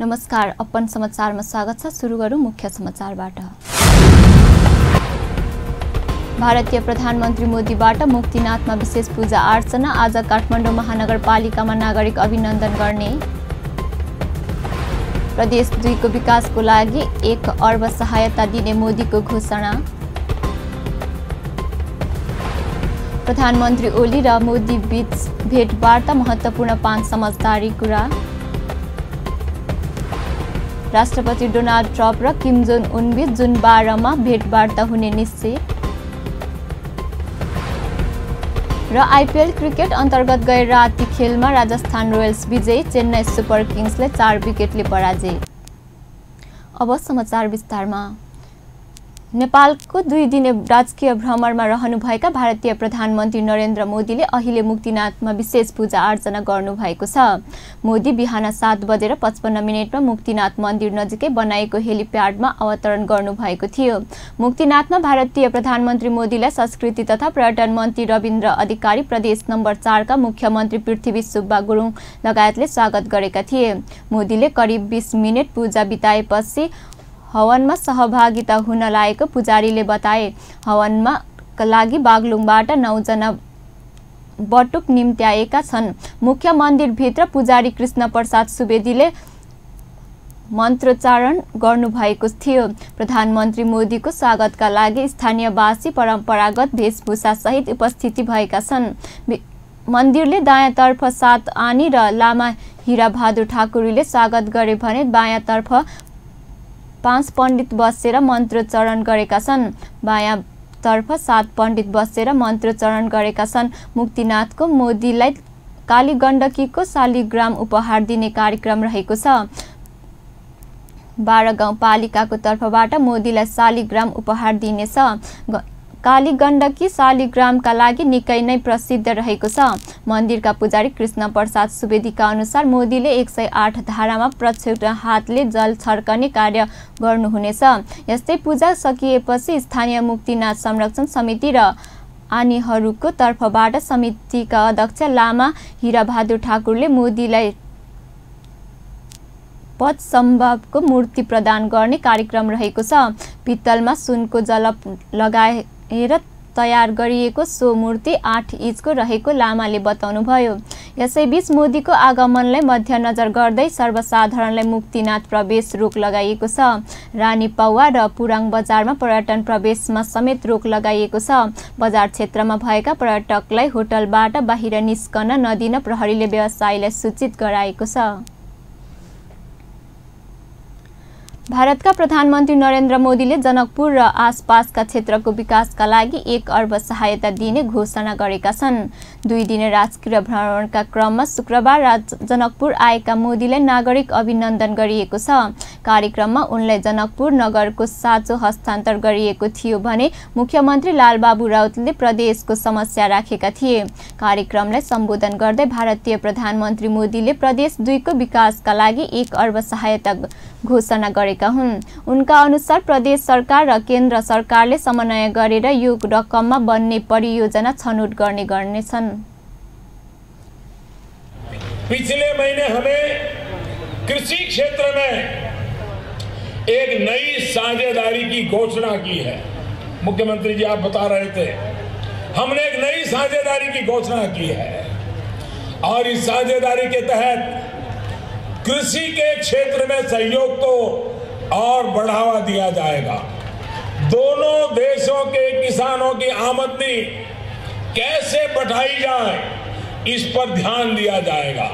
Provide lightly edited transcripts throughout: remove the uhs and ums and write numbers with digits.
नमस्कार, अपन समाचारमा स्वागत छ। सुरु गरौँ मुख्य समाचारबाट। भारतीय प्रधानमन्त्री मोदीबाट मुक्तिनाथमा विशेष पूजा अर्चना। आज काठमाडौँ महानगरपालिकामा नागरिक अभिनन्दन गर्ने। प्रदेश 2 को विकासको लागि 1 अर्ब सहायता दिने मोदीको घोषणा। प्रधानमन्त्री ओली र मोदी बीच भेटवार्ता, महत्त्वपूर्ण 5 समझदारी कुरा। राष्ट्रपति डोनाल्ड ट्रम्प र किम जोङ उन बीच जुन 12 मा भेटवार्ता हुने निश्चय। र आइपिएल क्रिकेट अन्तर्गत गए राति खेलमा राजस्थान रोयल्स विजयी, चेन्नई सुपर किङ्सले 4 विकेटले पराजय। अब समाचार विस्तारमा। नेपालको 2 दिने राजकीय भ्रमणमा रहनुभएका भारतीय प्रधानमन्त्री नरेन्द्र मोदीले अहिले मुक्तिनाथमा विशेष पूजा अर्चना गर्नुभएको छ। मोदी बिहान 7:55 मा मुक्तिनाथ मन्दिर नजिकै बनाएको हेलिप्याडमा अवतरण गर्नुभएको थियो। मुक्तिनाथमा भारतीय प्रधानमन्त्री मोदीलाई संस्कृति तथा पर्यटन मन्त्री रविन्द्र अधिकारी, प्रदेश नम्बर 4 का मुख्यमन्त्री पृथ्वी सुब्बा गुरुङ लगायतले स्वागत गरेका थिए। मोदीले करिब 20 मिनेट पूजा बिताएपछि हवनमा सहभागिता हुन लागेको पुजारीले बताए। हवनमा लागि बागलुङबाट 9 जना बटुक निम्त्याएका छन्। मुख्य मन्दिरभित्र पुजारी कृष्ण प्रसाद सुवेदीले मन्त्रोच्चारण गर्नुभएको थियो। प्रधानमन्त्री मोदीको स्वागतका लागि स्थानीयवासी परम्परागत वेशभूषा सहित उपस्थिति भएका छन्। मन्दिरले दायाँतर्फ 7 आनी र लामा हिराबहादुर ठाकुरीले स्वागत गरे भने बायाँतर्फ 5 पण्डित बसेर मन्त्रोच्चारण गरेका छन्। बायाँतर्फ 7 पण्डित बसेर मन्त्रोच्चारण गरेका छन्। मुक्तिनाथको मोदीलाई कालीगण्डकीको शालिग्राम उपहार दिने कार्यक्रम रहेको छ। 12 गाउँपालिकाको तर्फबाट मोदीलाई शालिग्राम उपहार दिनेछ। कालीगण्डकी शालिग्रामका लागि निकै नै प्रसिद्ध रहेको छ। मन्दिरका पुजारी कृष्ण प्रसाद सुवेदीका अनुसार मोदीले 108 धारामा प्रक्षुब्ध हातले जल छर्कने कार्य गर्नुहुनेछ। यस्तै पूजा सकिएपछि स्थानीय मुक्तिनाथ संरक्षण समिति र आनीहरूको तर्फबाट समितिका अध्यक्ष लामा हिराबहादुर ठाकुरले मोदीलाई पद्मसम्भवको मूर्ति प्रदान गर्ने कार्यक्रम रहेको छ। पित्तलमा सुनको जलप लगाएर तयार गरिएको सो मूर्ति 8 इन्चको रहेको लामाले बताउनुभयो। यसैबीच मोदीको आगमनलाई मध्यनजर गर्दै सर्वसाधारणलाई मुक्तिनाथ प्रवेश रोक लगाइएको छ। रानी पौवा र पुराङ बजारमा पर्यटन प्रवेशमा समेत रोक लगाइएको छ। बजार क्षेत्रमा भएका पर्यटकलाई होटलबाट बाहिर निस्कन नदिन प्रहरीले व्यवसायीलाई सूचित गराएको छ। भारतका प्रधानमन्त्री नरेन्द्र मोदीले जनकपुर र आसपासका क्षेत्रको विकासका लागि 1 अर्ब सहायता दिने घोषणा गरेका छन्। 2 दिने राजकीय भ्रमणका क्रममा शुक्रबार जनकपुर आएका मोदीलाई नागरिक अभिनन्दन गरिएको छ। कार्यक्रममा उनलाई जनकपुर नगरको साँचो हस्तान्तर गरिएको थियो भने मुख्यमन्त्री लालबाबु राउतले प्रदेशको समस्या राखेका थिए। कार्यक्रमलाई सम्बोधन गर्दै भारतीय प्रधानमन्त्री मोदीले प्रदेश 2 को विकासका लागि 1 अर्ब सहायता घोषणा गरेका हुन्। उनका अनुसार प्रदेश सरकार र केन्द्र सरकारले समन्वय गरेर यो रकममा बन्ने परियोजना छनौट गर्नेछन्। पिछले महीने हमें कृषि क्षेत्र में एक नई साझेदारी की घोषणा की है। मुख्यमंत्री जी आप बता रहे थे, हमने एक नई साझेदारी की घोषणा की है और इस साझेदारी के तहत कृषि के क्षेत्र में सहयोग को और बढ़ावा दिया जाएगा। दोनों देशों के किसानों की आमदनी कैसे बढ़ाई जाए, इस पर ध्यान दिया जाएगा।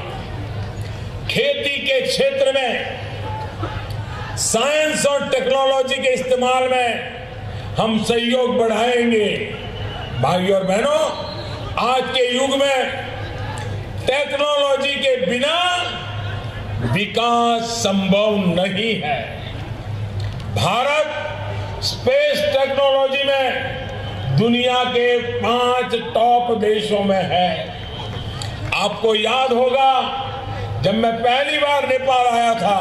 खेती के क्षेत्र में साइंस और टेक्नोलॉजी के इस्तेमाल में हम सहयोग बढ़ाएंगे। भाइयों और बहनों, आज के युग में टेक्नोलॉजी के बिना विकास संभव नहीं है। भारत स्पेस टेक्नोलॉजी में दुनिया के 5 टॉप देशों में है। आपको याद होगा, जब मैं पहली बार नेपाल आया था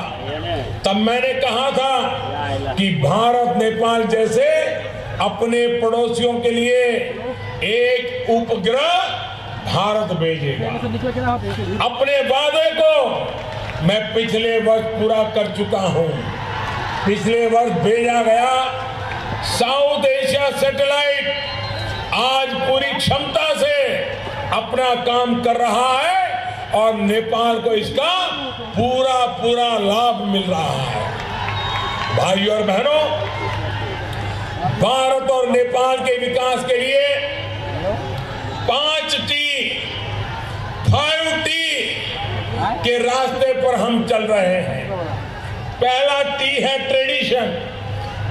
तब मैंने कहा था कि भारत नेपाल जैसे अपने पड़ोसियों के लिए एक उपग्रह भारत भेजेगा। अपने वादे को मैं पिछले वर्ष पूरा कर चुका हूं। पिछले वर्ष भेजा गया साउथ एशिया सैटेलाइट आज पूरी क्षमता से अपना काम कर रहा है और नेपाल को इसका पूरा लाभ मिल रहा है। भाइयों और बहनों, भारत और नेपाल के विकास के लिए 5T के रास्ते पर हम चल रहे हैं। पहला T है ट्रेडिशन,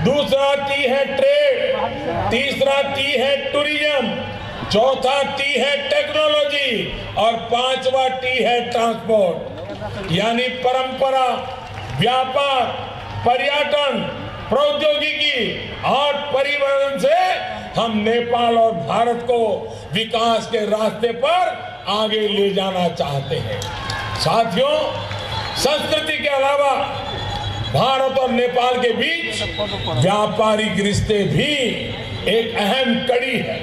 दूसरा T है ट्रेड, तीसरा T है टूरिज्म, चौथा T है टेक्नोलॉजी और पांचवा T है ट्रांसपोर्ट, यानी परंपरा, व्यापार, पर्यटन, प्रौद्योगिकी और परिवहन से हम नेपाल और भारत को विकास के रास्ते पर आगे ले जाना चाहते हैं। साथियों, संस्कृति के अलावा भारत और नेपाल के बीच व्यापारिक रिश्ते भी एक अहम कड़ी है।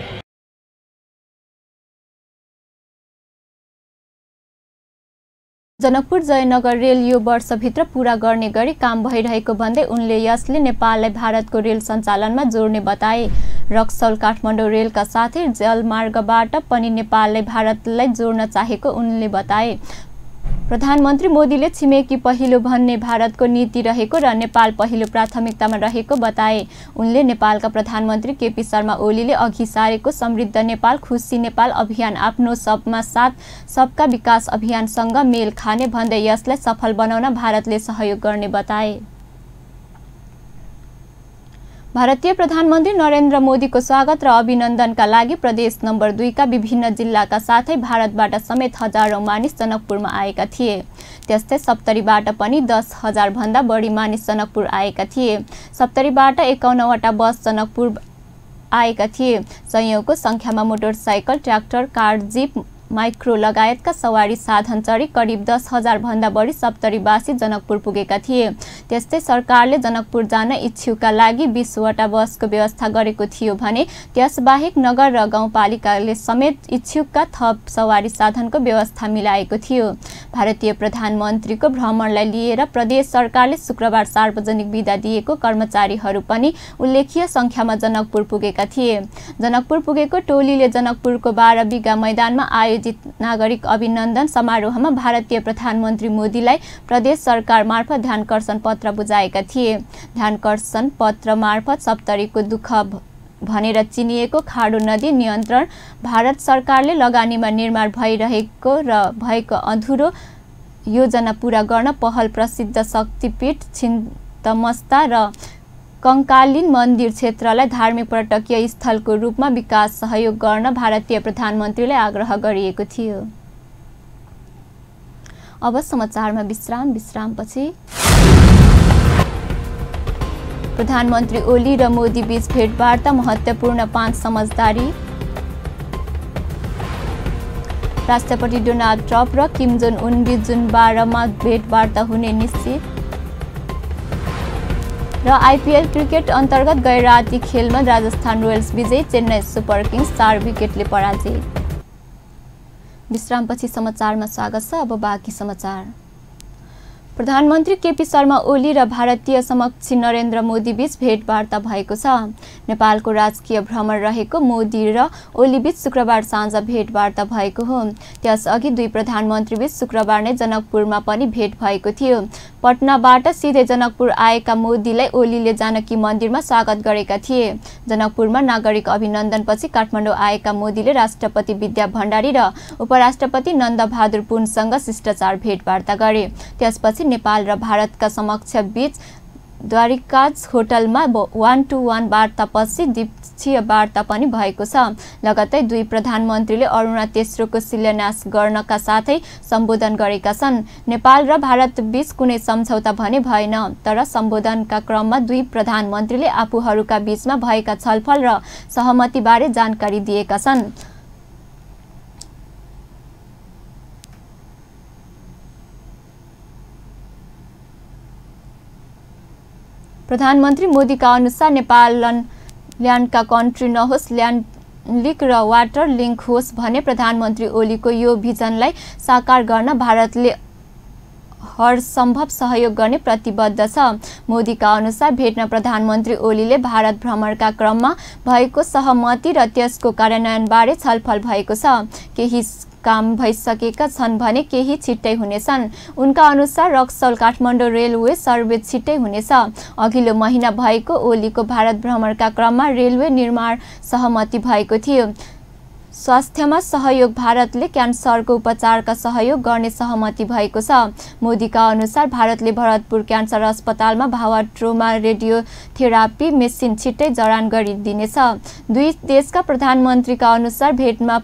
जनकपुर जयनगर रेल यो वर्षभित्र पूरा गर्ने गरी काम भइरहेको भन्दै उनले यसले नेपाललाई भारतको रेल सञ्चालनमा जोड्ने बताए। रक्सौल काठमाडौँ रेलका साथै जलमार्गबाट पनि नेपाललाई भारतलाई जोड्न चाहेको उनले बताए। प्रधानमन्त्री मोदीले छिमेकी पहिलो भन्ने भारतको नीति रहेको र नेपाल पहिलो प्राथमिकतामा रहेको बताए। उनले नेपालका प्रधानमन्त्री केपी शर्मा ओलीले अघि सारेको समृद्ध नेपाल खुशी नेपाल अभियान आफ्नो सबमा साथ सबका विकास अभियानसँग मेल खाने भन्दै यसलाई सफल बनाउन भारतले सहयोग गर्ने बताए। भारतीय प्रधानमन्त्री नरेन्द्र मोदीको स्वागत र अभिनन्दनका लागि प्रदेश नम्बर 2 का विभिन्न जिल्लाका साथै भारतबाट समेत हजारौं मानिस जनकपुरमा आएका थिए। त्यस्तै सप्तरीबाट पनि 10,000 भन्दा बढी मानिस जनकपुर आएका थिए। सप्तरीबाट 51 वटा बस जनकपुर आएका थिए। सयौंको संख्यामा motorcycle, tractor, car, jeep, micro लगायतका सवारी साधन चढी करिब 10,000 भन्दा बढी सप्तरीवासी जनकपुर पुगेका थिए। त्यस्तै सरकारले जनकपुर जान इच्छुकका लागि 20 वटा बसको व्यवस्था गरेको थियो भने त्यसबाहेक नगर र गाउँपालिकाले समेत इच्छुकका थप सवारी साधनको व्यवस्था मिलाएको थियो। भारतीय प्रधानमन्त्रीको भ्रमणलाई लिएर प्रदेश सरकारले शुक्रबार सार्वजनिक बिदा दिएको कर्मचारीहरू पनि उल्लेख्य संख्यामा जनकपुर पुगेका थिए। जनकपुर पुगेको टोलीले जनकपुरको 12 बिघा मैदानमा आयोजित नागरिक अभिनन्दन समारोहमा भारतीय प्रधानमन्त्री मोदीलाई प्रदेश सरकार मार्फत ध्यानकर्षण पत्र बुझाएका थिए। ध्यानकर्षण पत्र मार्फत सप्तरीको दुःख भनेर चिनिएको खाडो नदी नियन्त्रण, भारत सरकारले लगानीमा निर्माण भइरहेको र भएको अधुरो योजना पूरा गर्न पहल, प्रसिद्ध शक्तिपीठ छिन्तमस्ता र कंकालीन मन्दिर क्षेत्रलाई धार्मिक पर्यटकीय स्थलको रूपमा विकास सहयोग गर्न भारतीय प्रधानमन्त्रीले आग्रह गरिएको थियो। अब समाचारमा विश्रामपछि प्रधानमन्त्री ओली र मोदी बीच भेटवार्ता, महत्त्वपूर्ण 5 समझदारी। राष्ट्रपति डोनाल्ड ट्रम्प र किम जोङ उन बीच जुन 12 मा भेटवार्ता हुने निश्चित। र आईपीएल क्रिकेट अन्तर्गत गए राति खेलमा राजस्थान रोयल्स विजयी, चेन्नई सुपर किङ्स 4 विकेटले पराजित। विश्रामपछि समाचारमा स्वागत छ। अब बाँकी समाचार। प्रधानमन्त्री केपी शर्मा ओली र भारतीय समकक्षी नरेन्द्र मोदी बीच भेटवार्ता भएको छ। नेपालको राजकीय भ्रमण रहेको मोदी र ओली बीच शुक्रबार साँझ भेटवार्ता भएको हो। त्यसअघि दुई प्रधानमन्त्री बीच शुक्रबार नै जनकपुरमा पनि भेट भएको थियो। पटनाबाट सिधै जनकपुर आएका मोदीलाई ओलीले जानकी मन्दिरमा स्वागत गरेका थिए। जनकपुरमा नागरिक अभिनन्दनपछि काठमाडौँ आएका मोदीले राष्ट्रपति विद्या भण्डारी र उपराष्ट्रपति नन्द बहादुर पुनसँग शिष्टाचार भेटवार्ता गरे। त्यसपछि नेपाल र भारतका समक्ष बीच द्वारिकाज होटलमा 1-to-1 वार्तापछि द्विपक्षीय वार्ता पनि भएको छ। लगत्तै दुई प्रधानमन्त्रीले अरुणा तेस्रोको शिलान्यास गर्नका साथै सम्बोधन गरेका छन्। नेपाल र भारत बीच कुनै सम्झौता भने भएन, तर सम्बोधनका क्रममा दुई प्रधानमन्त्रीले आफूहरूका बीचमा भएका छलफल र सहमतिबारे जानकारी दिएका छन्। प्रधानमन्त्री मोदीका अनुसार नेपाल ल्यान्डका कन्ट्री नहोस्, ल्यान्ड लिङ्क र वाटर लिङ्क होस् भने प्रधानमन्त्री ओलीको यो भिजनलाई साकार गर्न भारतले हर सम्भव सहयोग गर्ने प्रतिबद्ध छ। मोदीका अनुसार भेटमा प्रधानमन्त्री ओलीले भारत भ्रमणका क्रममा भएको सहमति र त्यसको कार्यान्वयनबारे छलफल भएको छ। केही काम भइसकेका छन् भने केही छिट्टै हुनेछन्। उनका अनुसार रक्सौल काठमाडौँ रेलवे सर्वे छिट्टै हुनेछ। अघिल्लो महिना भएको ओलीको भारत भ्रमणका क्रममा रेलवे निर्माण सहमति भएको थियो। स्वास्थ्यमा सहयोग, भारतले क्यान्सरको उपचारका सहयोग गर्ने सहमति भएको छ। मोदीका अनुसार भारतले भरतपुर क्यान्सर अस्पतालमा भावाट्रोमा रेडियोथेरापी मेसिन छिट्टै जडान गरिदिनेछ। दुई देशका प्रधानमन्त्रीका अनुसार भेटमा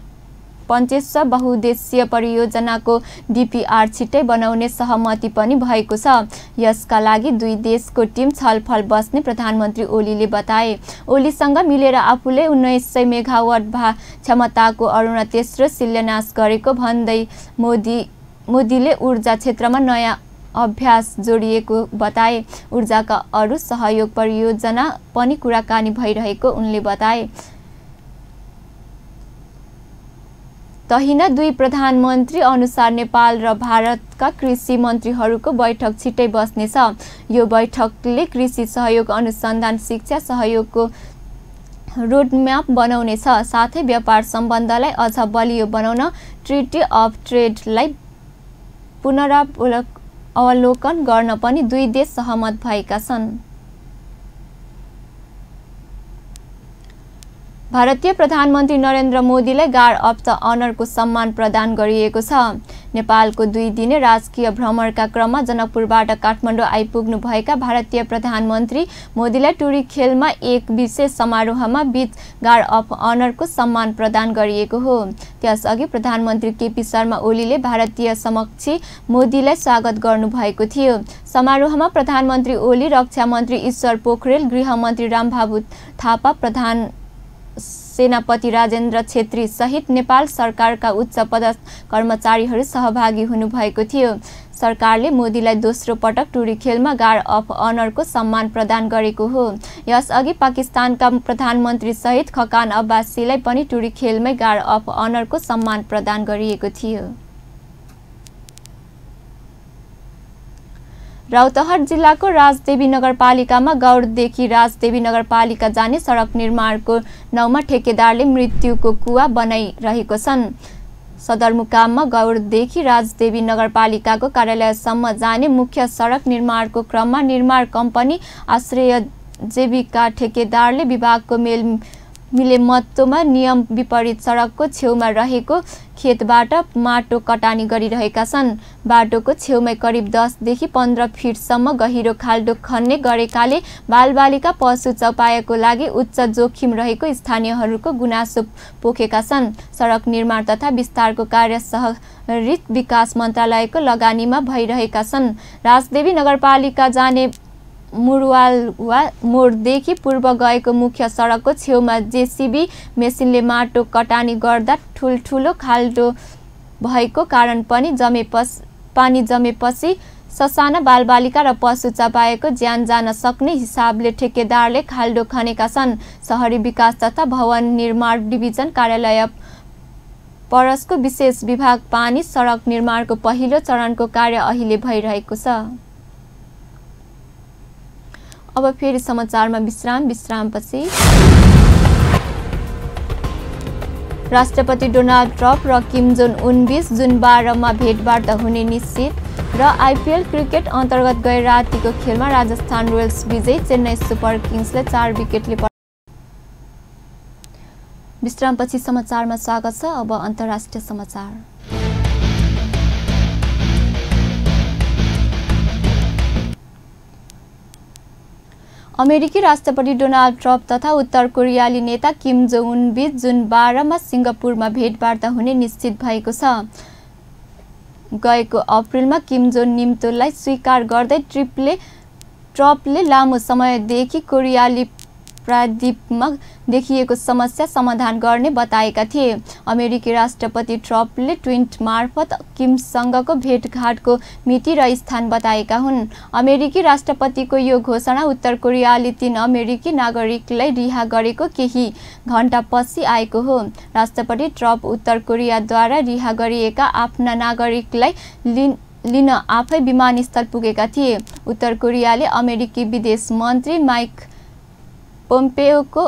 पञ्चेश्वर बहुद्देश्यीय परियोजनाको DPR छिट्टै बनाउने सहमति पनि भएको छ। यसका लागि दुई देशको टिम छलफल बस्ने प्रधानमन्त्री ओलीले बताए। ओलीसँग मिलेर आफूले 1900 मेगावाट क्षमताको अरुणा तेस्रो शिलान्यास गरेको भन्दै मोदीले ऊर्जा क्षेत्रमा नयाँ अभ्यास जोडिएको बताए। ऊर्जाका अरू सहयोग परियोजना पनि कुराकानी भइरहेको उनले बताए। तहिना दुई प्रधानमन्त्री अनुसार नेपाल र भारतका कृषि मन्त्रीहरूको बैठक छिट्टै बस्नेछ। यो बैठकले कृषि सहयोग, अनुसन्धान, शिक्षा सहयोगको रोडम्याप बनाउनेछ। साथै व्यापार सम्बन्धलाई अझ बलियो बनाउन ट्रिटी अफ ट्रेडलाई पुनरावलोकन गर्न पनि दुई देश सहमत भएका छन्। भारतीय प्रधानमन्त्री नरेन्द्र मोदीलाई गार्ड अफ द अनरको सम्मान प्रदान गरिएको छ। नेपालको 2 दिने राजकीय भ्रमणका क्रममा जनकपुरबाट काठमाडौँ आइपुग्नु भएका भारतीय प्रधानमन्त्री मोदीलाई टुरी खेलमा एक विशेष समारोहमा बीच गार्ड अफ अनरको सम्मान प्रदान गरिएको हो। त्यसअघि प्रधानमन्त्री केपी शर्मा ओलीले भारतीय समकक्षी मोदीलाई स्वागत गर्नुभएको थियो। समारोहमा प्रधानमन्त्री ओली, रक्षा मन्त्री ईश्वर पोखरेल, गृहमन्त्री रामबाबु थापा, प्रधान सेनापति राजेन्द्र छेत्री सहित नेपाल सरकारका उच्च पदस्थ कर्मचारीहरू सहभागी हुनुभएको थियो। सरकारले मोदीलाई दोस्रो पटक टुरी खेलमा गार्ड अफ अनरको सम्मान प्रदान गरेको हो। यसअघि पाकिस्तानका प्रधानमन्त्री सहित खकान अब्बासीलाई पनि टुरी खेलमै गार्ड अफ अनरको सम्मान प्रदान गरिएको थियो। रौतहट जिल्लाको राजदेवी नगरपालिकामा गौरदेखि राजदेवी नगरपालिका जाने सडक निर्माणको नाउँमा ठेकेदारले मृत्युको कुवा बनाइरहेको छन्। सदरमुकाममा गौरदेखि राजदेवी नगरपालिकाको कार्यालयसम्म जाने मुख्य सडक निर्माणको क्रममा निर्माण कम्पनी आश्रय जीविका ठेकेदारले विभागको मिलेमत्तोमा नियम विपरीत सडकको छेउमा रहेको खेतबाट माटो कटानी गरिरहेका छन्। बाटोको छेउमै करिब 10 देखि 15 फिटसम्म गहिरो खाल्डो खन्ने गरेकाले बालबालिका पशु चौपायाको लागि उच्च जोखिम रहेको स्थानीयहरूको गुनासो पोखेका छन्। सडक निर्माण तथा विस्तारको कार्य शहरी विकास मन्त्रालयको लगानीमा भइरहेका छन्। राजदेवी नगरपालिका जाने मुरवालवा मोडदेखि पूर्व गएको मुख्य सडकको छेउमा जेसीबी मेसिनले माटो कटानी गर्दा ठुलठुलो खाल्डो भएको कारण पानी जमेपछि ससाना बालबालिका र पशु चपाएको ज्यान जान सक्ने हिसाबले ठेकेदारले खाल्डो खनेका छन्। शहरी विकास तथा भवन निर्माण डिभिजन कार्यालय परसको विशेष विभाग पानी सडक निर्माणको पहिलो चरणको कार्य अहिले भइरहेको छ। अब फेरि समाचारमा विश्रामपछि राष्ट्रपति डोनाल्ड ट्रम्प र किम जोङ उन बीच जुन 12 मा भेटवार्ता हुने निश्चित र आइपिएल क्रिकेट अन्तर्गत गए रातिको खेलमा राजस्थान रोयल्स विजयी, चेन्नई सुपर किङ्सले 4 विकेटले विश्रामपछि समाचारमा स्वागत छ। अब अन्तर्राष्ट्रिय समाचार। अमेरिकी राष्ट्रपति डोनाल्ड ट्रम्प तथा उत्तर कोरियाली नेता किम जोङ उन बीच जुन 12 मा सिङ्गापुरमा भेटवार्ता हुने निश्चित भएको छ। गएको अप्रिलमा किम जोङ निम्तोलाई स्वीकार गर्दै ट्रम्पले लामो समयदेखि कोरियाली प्रायद्वीपमा देखिएको समस्या समाधान गर्ने बताएका थिए। अमेरिकी राष्ट्रपति ट्रम्पले ट्विट मार्फत किमसँगको भेटघाटको मिति र स्थान बताएका हुन्। अमेरिकी राष्ट्रपतिको यो घोषणा उत्तर कोरियाले 3 अमेरिकी नागरिकलाई रिहा गरेको केही घण्टापछि आएको हो। राष्ट्रपति ट्रम्प उत्तर कोरियाद्वारा रिहा गरिएका आफ्ना नागरिकलाई लिन आफै विमानस्थल पुगेका थिए। उत्तर कोरियाले अमेरिकी विदेश मन्त्री माइक पोम्पेओको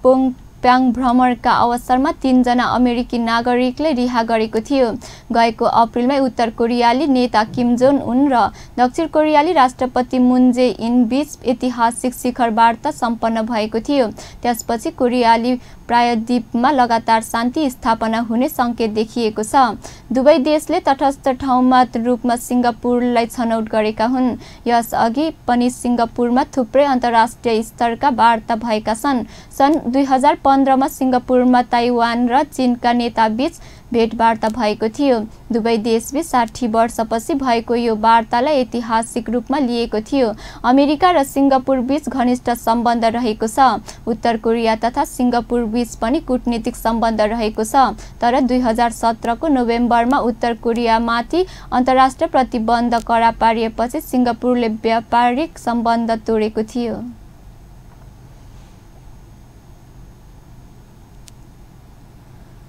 प्योङयाङ भ्रमणका अवसरमा 3 जना अमेरिकी नागरिकले रिहा गरेको थियो। गएको अप्रिलमै उत्तर कोरियाली नेता किम जोङ उन र दक्षिण कोरियाली राष्ट्रपति मुन जे इन बीच ऐतिहासिक शिखर वार्ता सम्पन्न भएको थियो। त्यसपछि कोरियाली प्रायद्वीपमा लगातार शान्ति स्थापना हुने सङ्केत देखिएको छ। दुवै देशले तटस्थ ठाउँमा रूपमा सिङ्गापुरलाई छनौट गरेका हुन्। यसअघि पनि सिङ्गापुरमा थुप्रै अन्तर्राष्ट्रिय स्तरका वार्ता भएका छन्। सन् 2015 मा सिङ्गापुरमा ताइवान र चीनका नेताबीच भेटवार्ता भएको थियो। दुवै देशबीच 60 वर्षपछि भएको यो वार्तालाई ऐतिहासिक रूपमा लिएको थियो। अमेरिका र सिङ्गापुर बीच घनिष्ठ सम्बन्ध रहेको छ। उत्तर कोरिया तथा सिङ्गापुर बीच पनि कूटनीतिक सम्बन्ध रहेको छ। तर 2017 को नोभेम्बरमा उत्तर कोरियामाथि अन्तर्राष्ट्रिय प्रतिबन्ध कडा पारिएपछि सिङ्गापुरले व्यापारिक सम्बन्ध तोडेको थियो।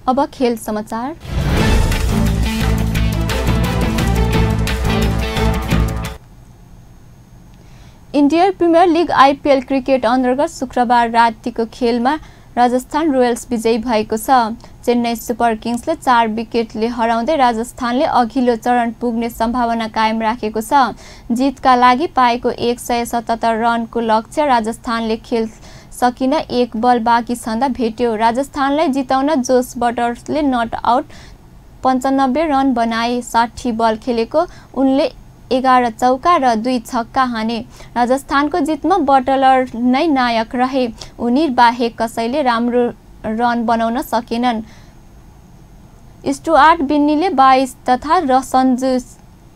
अब खेल समाचार। Indian premier league IPL cricket अन्तर्गत शुक्रबार रातिको खेलमा राजस्थान रोयल्स विजयी भएको छ। चेन्नई सुपर किङ्सले 4 विकेटले हराउँदै राजस्थानले अघिल्लो चरण पुग्ने सम्भावना कायम राखेको छ। जितका लागि पाएको 177 रनको लक्ष्य राजस्थानले खेल सकिन 1 बल बाँकी छँदा भेट्यो। राजस्थानलाई जिताउन जोस बटलरले नट आउट 95 रन बनाए। 60 बल खेलेको उनले 11 चौका र 2 छक्का हाने। राजस्थानको जितमा बटलर नै नायक रहे। उनी बाहेक कसैले राम्रो रन बनाउन सकेनन्। स्टुआर्ट बिन्नीले 22 तथा सञ्जु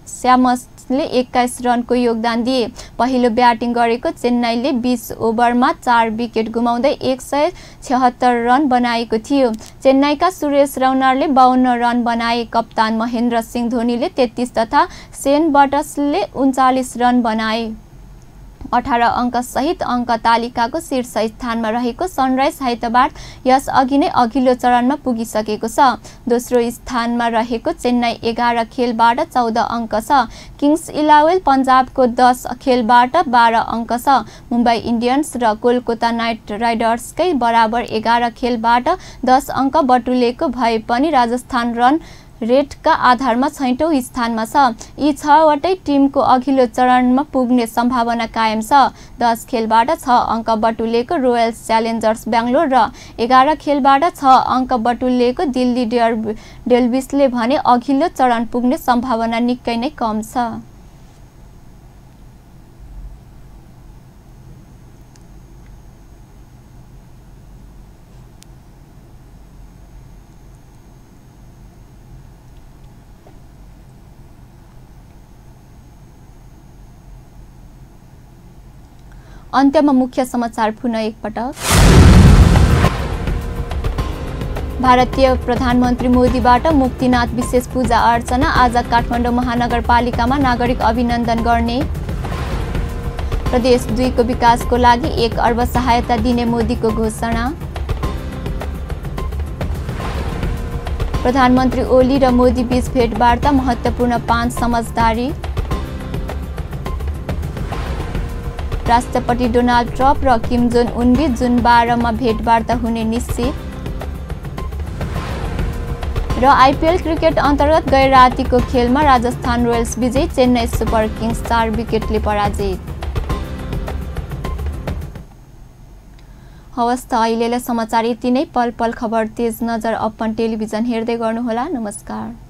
स्यामसले 21 रनको योगदान दिए। पहिलो ब्याटिङ गरेको चेन्नईले 20 ओभरमा 4 विकेट गुमाउँदै 176 रन बनाएको थियो। चेन्नईका सुरेश रैनाले 52 रन बनाए। कप्तान महेन्द्र सिंह धोनीले 33 तथा शेन बटसले 39 रन बनाए। 18 अङ्क सहित अङ्क तालिकाको शीर्ष स्थानमा रहेको सनराइज हैदराबाद यसअघि नै अघिल्लो चरणमा पुगिसकेको छ। दोस्रो स्थानमा रहेको चेन्नई 11 खेलबाट 14 अङ्क छ। किङ्स 11 पन्जाबको 10 खेलबाट 12 अङ्क छ। मुम्बई इन्डियन्स र कोलकाता नाइट राइडर्सकै बराबर 11 खेलबाट 10 अङ्क बटुलेको भए पनि राजस्थान रन रेटका आधारमा 6औं स्थानमा छ। यी 6वटै टिमको अघिल्लो चरणमा पुग्ने सम्भावना कायम छ। 10 खेलबाट 6 अङ्क बटुलेको रोयल्स च्यालेन्जर्स बेङ्गलोर र 11 खेलबाट 6 अङ्क बटुलेको दिल्ली डेयरडेभिल्सले भने अघिल्लो चरण पुग्ने सम्भावना निकै नै कम छ। अन्त्यमा मुख्य समाचार पुनः एकपटक। भारतीय प्रधानमन्त्री मोदीबाट मुक्तिनाथ विशेष पूजा अर्चना। आज काठमाडौँ महानगरपालिकामा नागरिक अभिनन्दन गर्ने। प्रदेश 2 को विकासको लागि 1 अर्ब सहायता दिने मोदीको घोषणा। प्रधानमन्त्री ओली र मोदी बीच भेटवार्ता महत्त्वपूर्ण 5 समझदारी। राष्ट्रपति डोनाल्ड ट्रम्प र किम जोङ उन बीच जुन 12 मा भेटवार्ता हुने निश्चित। र आइपिएल क्रिकेट अन्तर्गत गैर रातिको खेलमा राजस्थान रोयल्स विजयी, चेन्नई सुपर किङ्स 4 विकेटले पराजित। हवस् त अहिलेलाई समाचार यति नै। पल पल खबर तेज नजर अपन टेलिभिजन हेर्दै गर्नुहोला। नमस्कार।